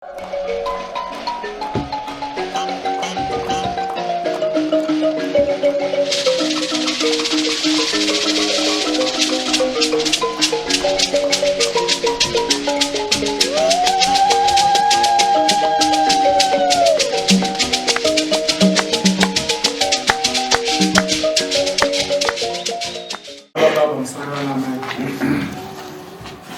Baba musoro namai.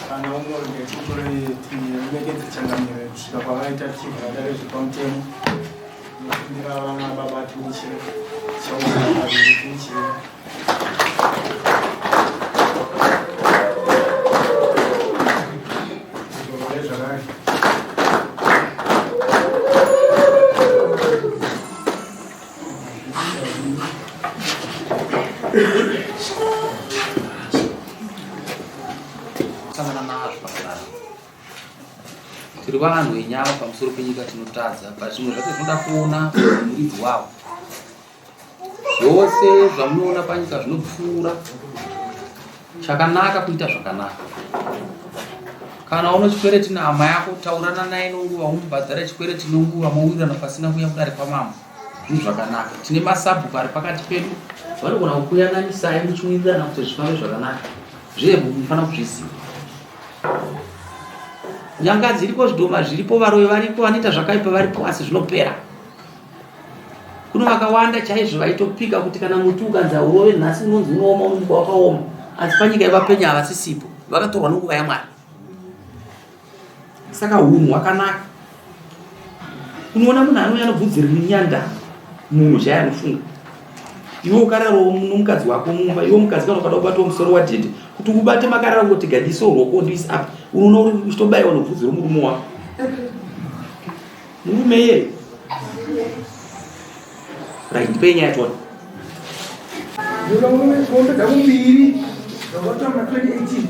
Kana umwe ngechitore tiremekedze changamire kusvika kwavaita tichibva dare zvepamutemo. Ndinokumbira vana baba timuchire. Tichaona vaviri timuchire. Zvakare zvakare. Sangana nazvo pakurarama. Tiri vanhu venyama pamusoro penyika tinotadza, but zvimwe zvacho zvinoda kuona muridzi wavo. Zvose zvamunoona panyika zvinopfuura. Chakanaka kuita zvakanaka. Kana uno chikwereti nehama yako, taurana naye nonguva, umubhadhare chikwereti nonguva, mowirirana pasina kuuya kudare kwamambo. Zvinhu zvakanaka. Tine masabhuku ari pakati pedu, vanogona kukuyananisai muchiwirirana kuti zvifambe zvakanaka. Zviye munofanira kuzviziva. Nyanga dziriko, zvidhoma zviripo, varoyi variko, vanoita zvakaipa varipo, asi zvinopera. Kuno vakawanda chaizvo vaitopika kuti kana muti ukanzi haurove nhasi unonzi unooma unomuka wakaoma, asi panyika yevapenya havasisipo, vakatorwa nenguva yaMwari. Saka hunhu hwakanaka. Unoona munhu anouya anobvudzi riri nyanda munhu chaiye anofunga iwe ukararawo nomukadzi wako mumba iwe mukadzi kana ukada kubatawo musoro wadhedhe kuti ubate makarara kungoti gadiso rwoko ndiise apa unoona uri uchitobaiwa nobvudzi romurume wako Murume iye. Right, ndipei nyaya tione. Mombe dzangu mbiri dzakatora muna 2018.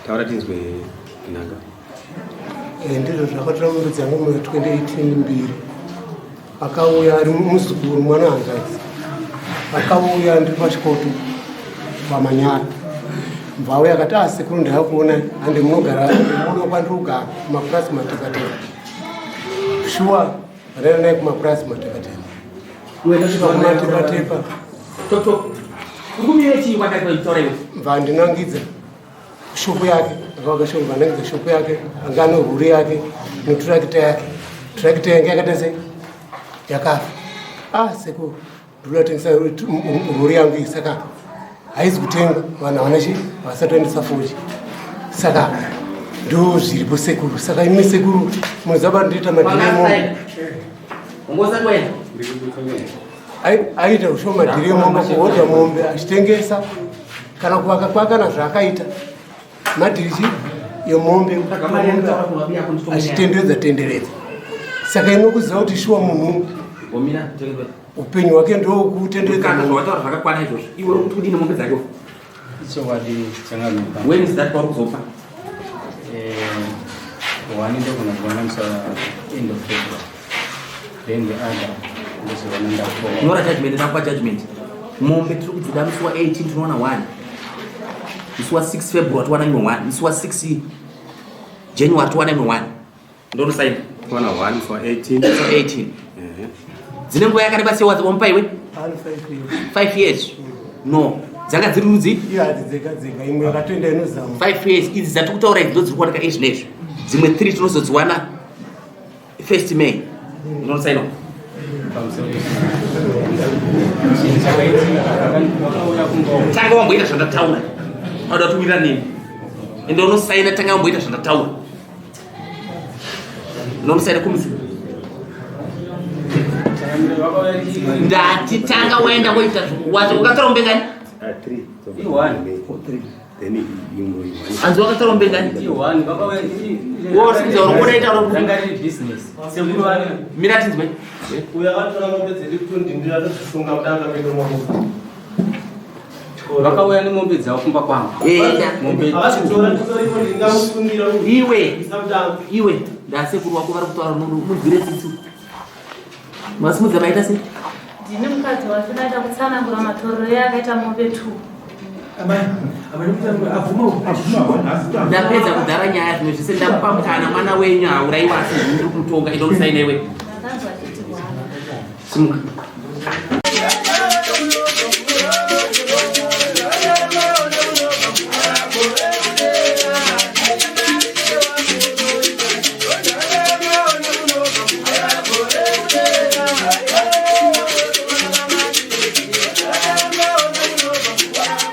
Taura tinzwe nhanga. Eh, ndizvo zvakatora mombe dzangu muna 2018 mbiri. Akauya ari muzukuru mwana hanzvadzi akauya ndiri pachikoto pamanyara mvauya akati ah sekuru ndaakuona hande munogara muno kwandiri kugara kumapurasi matekateka shuwa ndaenda naye kumapurasi matekateka kumatepatepa mvandinangidza shopu yake akavaka shopu anangidza shopu yake anga ane huri yake neturakita yake turakita yange yakaita sei yakafa ah sekuru ndinoda tengesa rori yangu iyi saka haizi kutengwa vanhu havana chi havasati vaendesa foji saka ndo zviripo sekuru saka imi sekuru munoziva pandoita madhiri aita ushoma madhiri emombe kuhodha mombe achitengesa kana kuvaka kwakana zvaakaita madhiri yemombe achitenderedza tenderedza saka inokuziva kuti shuwa munhu upenyu hwake ndokutenderedza zvakakwana izvozvo iwe uri kuti kudini mombe dzake Ichokwadi changamira. When is that pauri kuzopa? Eh, one ndogona kuona musi end of February. Then the other ndozoona ndakuona. Nyora judgment ndakupa judgment. Mombe tiri kudzida musi wa 18 tinoona 1. Musi wa 6 February towana imwe 1. Musi wa 6 January towana imwe 1. Ndonosaina. Towana 1 musi wa 18. Musi wa 18. Dzine nguva yakareba sei wamupa iwe? 5 years. No. Dzanga dziri rudzi? Dzega dzega imwe yakatoenda inozama. 5 years idzi dzatiri kutaura idzi ndodziri kuwanika izvi nezvi. Dzimwe 3 tinozodziwana first May. Ndonosaina. Tanga wamboita zvandataura. Auda kuti nini? Ende unosaina tanga wamboita zvandataura. Unomusaida kumzi. Ndati tanga waenda woita wacho wakatora mombe ngani? Anzi wakatora mombe ngani? Wosimudza uri kuona ita uri Mira tinzwe. Uyo akatora mombe dzedu kutondindira todzisunga mudanga medu mombe. Vakauya nemombe dzavo kumba kwangu. Mombe iwe iwe ndasekuru wako vari kutaura munzwire tsitsi. Masimudza maita sei? Ndine mukadzi wacho ndaida kutsanangura matorero eakaita mombe 2. Ndapedza kudhara nyaya zvimwe zvese ndakupa mukana mwana wenyu hauraiwa asi ndiri kumutonga inomusaina iwe. Simuka.